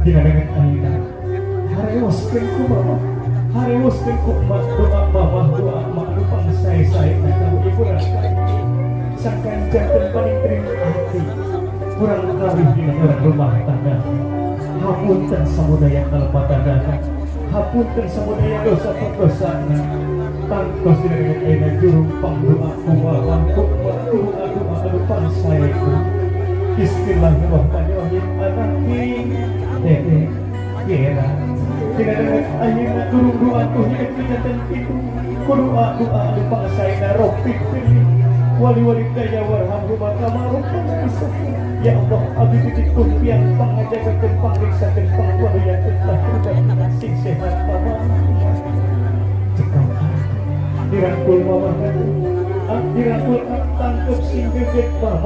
Dina dengan ayeuna harewoskeun ku mama, harewoskeun ku emak, doa mama, doa emak anu pangsae-sae ka ibu raka. Sangkan janten paningtring ati kurang kawih dina urang rumah tangga. Hapunten samudaya kalepatanana, hapunten samudaya dosa perdosana. Tangtos dina dengan ayeuna jurung pangdoa ku mama, ku emak, doa doa anu pangsae ku. Bismillahirrahmanirrahim. Anaki dede kira dina dengan ayeuna durung doa ku hidup janten kitu. Ku doa doa anu pangsaena Rabbi firli wali daya warhamhuma kama rabbana shaghira. Ya Allah, abdi titipkeun piang pangajagakeun, pangriksakeun, pangwaluyakeun lah sing sehat mama. Cekap dirangkul mama, dirangkul, tangkep sing geget mama.